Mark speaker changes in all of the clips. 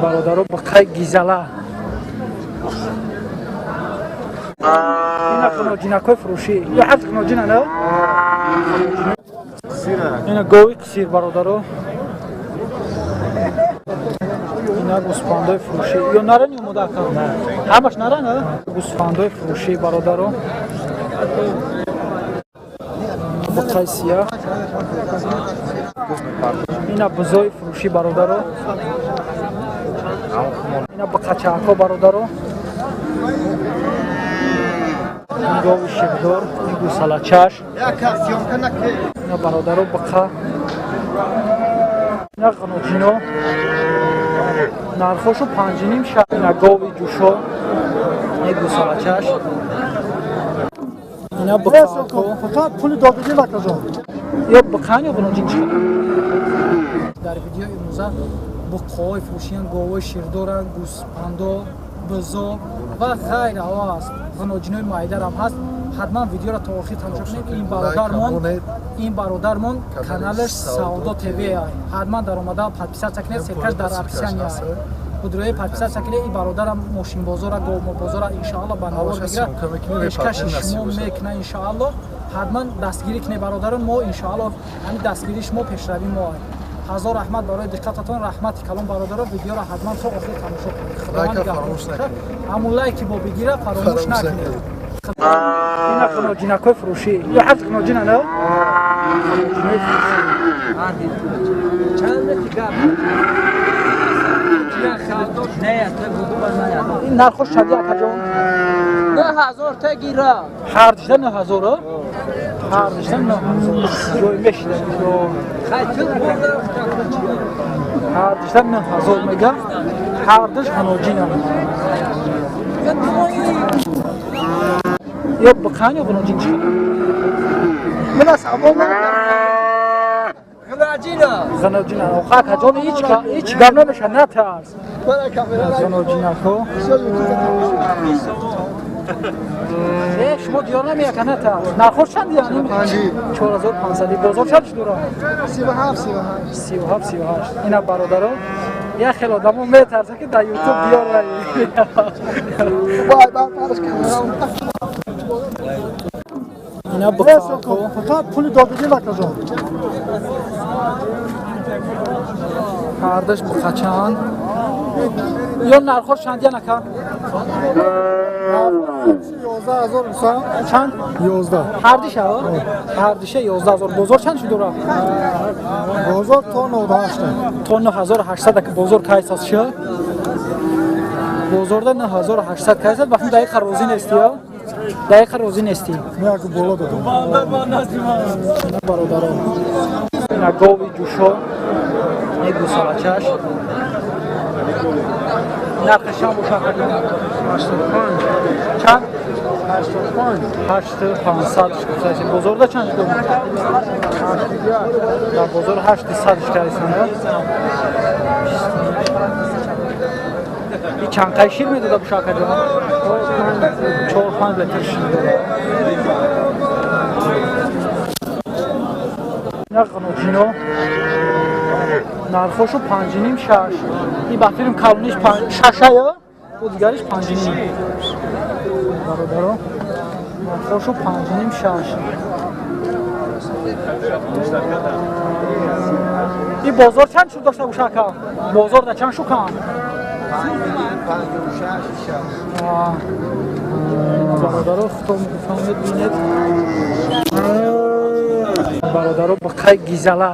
Speaker 1: Бародаро, буқаи гизала. Ина ғиноҷинакҳои фурӯшӣ. Ё ҳафт ғиноҷина, на? Ина гови қисир, бародаро. Ина гӯсфандои фурӯшӣ. Ё нарани омода, ака? Ҳамаш наран, а? Гӯсфандои фурӯшӣ, бародаро. Буқаи сияҳ. Ина бузои фурӯшӣ, бародаро. Ина буқачаҳако, бародаро. Ин гови ширдор, ин гӯсалачаш. Ина, бародаро, буқа. Ина ғиноҷино. Нархошу 5,5 ша. Ина гови ҷӯшо. Ин гӯсалачаш. Ина буқаҳако.
Speaker 2: Фақат пули додагӣ накажон.
Speaker 1: Ё буқаан ё ғиноҷин чӣ? Дар видеои имрӯза буққоҳои фурӯшиян, говҳои ширдоранд, гӯспандо, бизо ва ғайраҳо аст. Ғиноҷинои майдарам ҳаст. Ҳатман видеоро то охир тамошо кунед. Ин бародармон каналаш Савдо ТВ. Ҳатман даромада подписаться кунед, ссылка ш дар описания. Худрои подписаться кунед. Ин бародарам мошинбозора, говмобозора, иншоалло ба навор мегирад, пешкаши шумо мекунад, иншоалло. Ҳатман дастгирӣ кунед, бародарон. Мо иншоалло ҳамин дастгирии шумо пешравӣ мо. Ҳазор раҳмат барои диққататон, раҳмати калон, бародаро. Видеоро ҳатман то охир тамошо кунед. Худованд нигаҳбон. Ҳамун лайки бо бигира фаромӯш накунед. Ина ғиноҷинакҳои фурӯшӣ. Ё ҳафт ғиноҷина, на? Ғиноҷинои фурӯшӣ. Ин нархош чанди, акаҷон?
Speaker 3: 9000 та гира.
Speaker 1: Ҳардишта 9000? Ҳардишта 9000. Ҷой мешида. Ҳардишта 9000 мега. Ҳардиш ғиноҷина. Ё буқан ё ғиноҷин чӣ?
Speaker 2: Мана савол.
Speaker 3: Ғиноҷина.
Speaker 1: Ғиноҷина. Оха, акаҷон, ҳеҷ гап намеша, натарс. Ғиноҷинако. Э, шумо диёр намеяка, натарс. Нархош чанд диям? 4500. Бозор чанд шудора?
Speaker 2: 37, 38.
Speaker 1: 37, 38. Ина, бародаро, як хел одамо метарса, ки дар Ютуб диёр.
Speaker 2: Вай, бар параш камера.
Speaker 1: Ина буқаҳако.
Speaker 2: Фақат пули додагӣ накажон.
Speaker 1: Ҳардаш буқачаанд. Ё нархош чандиян, ака?
Speaker 2: 11 000 инсон.
Speaker 1: Чанд?
Speaker 2: 11.
Speaker 1: Ҳардиша? Ҳардиша 11 000. Бозор чанд шудора?
Speaker 2: Бозор то 98.
Speaker 1: То 9800, ака. Бозор кайсаст ша? Бозорда 9800 кайсаст. Бахм дақиқа розӣ нестӣ, ё? Дақиқа розӣ нестӣ?
Speaker 2: Меяку боло додам.
Speaker 1: Бародаро, ина гови ҷӯшо, ин гӯсалачаш. Нархи чанд боша? Чанд? 8500 гуфтаси. Бозорда чанд шуд? Дар бозор 800 кайсана. И чанд қай шир медода боша, акаҷон? 4-5 литр шир дода. Ина ғиноҷино. Нархошу 5,5, 6. Ин ба филм калониш шаша ё бо дигариш 5,5. Бародаро, нархошу 5,5, 6. Ин бозор чанд шуд дошта боша, ака? Бозор да чанд шукан? Бародаро, худтон мефаҳмед, бинед, бародаро, буқаи гизала.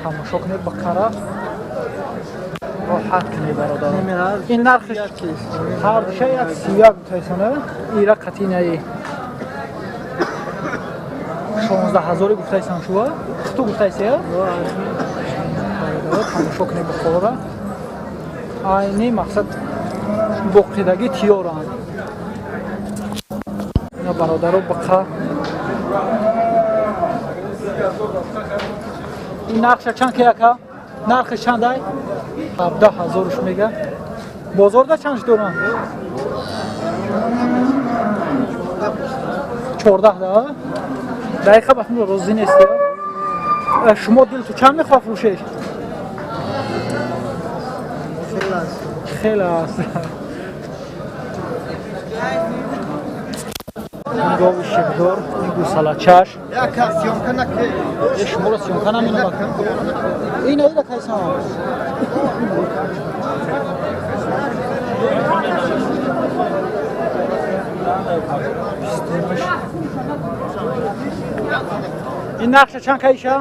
Speaker 1: Тамошо кунед буқара, роҳат кунед, бародаро. Ин нархиш ҳардуша 1,31 гуфтаисана. Ира қатинаи 16 ҳазоре гуфтаисан шуа. Хуту гуфтаисе, бародаро. Тамошо кунед буқора, айни мақсад боқидагӣ тиёранд. Ина, бародаро, буқа. Ин нархша чанд ки, ака? Нархи чандай? 17 ҳазоруш мега. Бозорда чанд доранд? 14 да. Дақиқа ба фикр розӣ нестӣ. Шумо дил ту чанд мехоҳ фурӯшеш? Хеле аст. Ин гови ширдор, ин гӯсалачаш. Шуморо съёмка наминам. Ин аида кайсан? Ин нақша чанд кайша?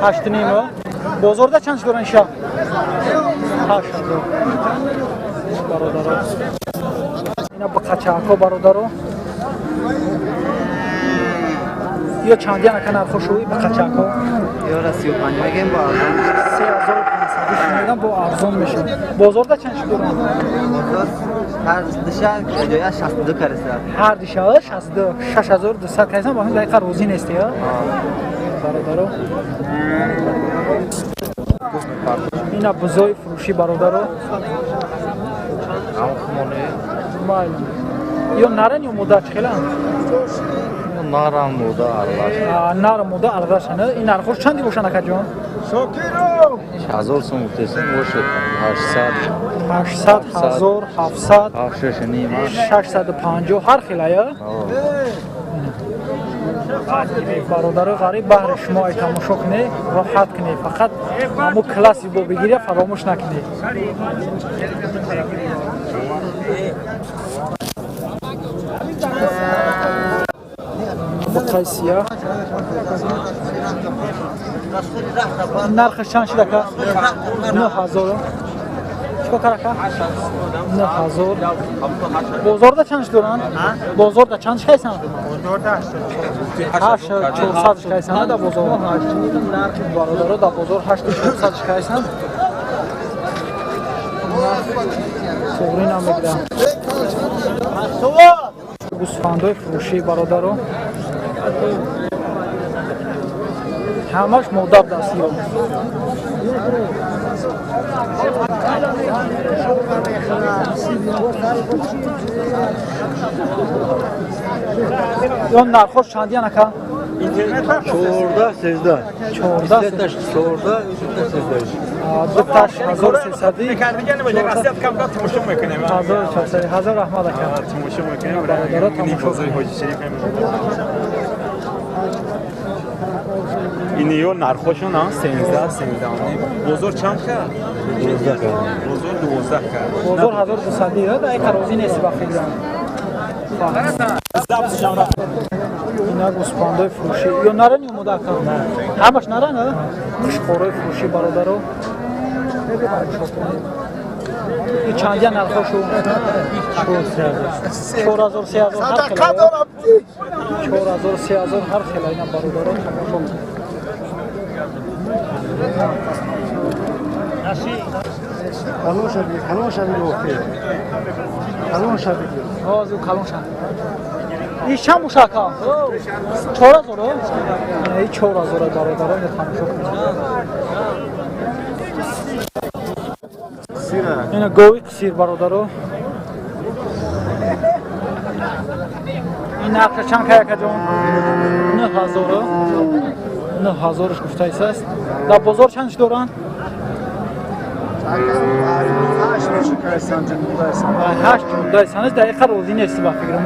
Speaker 1: 8.5. Бозорда чанд доран иша? 8,000. Бародаро. Ина бақачако бародаро. Ё чандия нака нархошуи бақачако?
Speaker 4: Ёра 35 мегем бо арзон.
Speaker 1: 3500 мегам бо арзон мешавад. Бозорда чанд доран?
Speaker 4: Бозор ҳар диша ҷоя 62 карса.
Speaker 1: Ҳар диша 62 6200 кайсан ба ҳамин дақиқа розӣ нестӣ, а? Бародаро. Ина бузои фурӯшӣ бародаро. Майли. Ё наран ё мода чӣ хеланд?
Speaker 5: Нарам мода аралаш.
Speaker 1: Нар мода аралаш. Ин нархош чанди бошанд акаҷон?
Speaker 5: 1000 сом гуфтесем бошад 800.
Speaker 1: 800, 1000, 700,
Speaker 5: 6.5,
Speaker 1: 650 ҳар хелая. Бародарои ғариб баҳри шумо ай тамошо кунед, роҳат кунед, фақат ҳамо класси бо бигиря фаромӯш накунед. Буқаи сиёҳ. Нархаш чанд шуд ака? 9000. Чикор кар ака? 9000. Бозорда чанд доранд? Бозорда чанд шикайсан? 8400 шикайсан да бозор. Бародаро да бозор 8400 шикайсан. Суғри намегирам. Гӯсфандои фурӯшӣ бародаро. Ҳамаш модаб дастиё. Ё нархош чандиян ака?
Speaker 5: 14 13.
Speaker 1: 14
Speaker 5: 14 13.
Speaker 1: Дуташ 1300.
Speaker 6: тамошо мекунем.
Speaker 1: 1400. Ҳазор раҳмат ака.
Speaker 6: Тамошо мекунем.
Speaker 1: Бародаро тамошо.
Speaker 6: Ин ё нархошон 13 13. Бозор чанд кард?
Speaker 5: 12 кард.
Speaker 6: Бозор 12 кард.
Speaker 1: Бозор 1200 да ика розӣ нести ба фикрам. Ина гӯсфандои фурӯшӣ. Ё наран ё мода ака? Ҳамаш наран, а? Қушқорои фурӯшӣ бародаро. И чандия нархошу? 4000 3000 ҳар хела. 4000 3000 ҳар хела ина бародаро тамошо кунед.
Speaker 2: Калон шави, калон шави охир. Калон шави.
Speaker 1: Ҳозир калон шави. И чанд боша ака? 4000? И 4000 бародаро ина тамошо кунед. Ина гови қисир бародаро. Ин нархаш чанд кай акаҷон? 9000. 9000-ш гуфтаисаст. Дар бозор чанд доранд? 8 муддайсан. Дақиқа розӣ нести ба фикрам.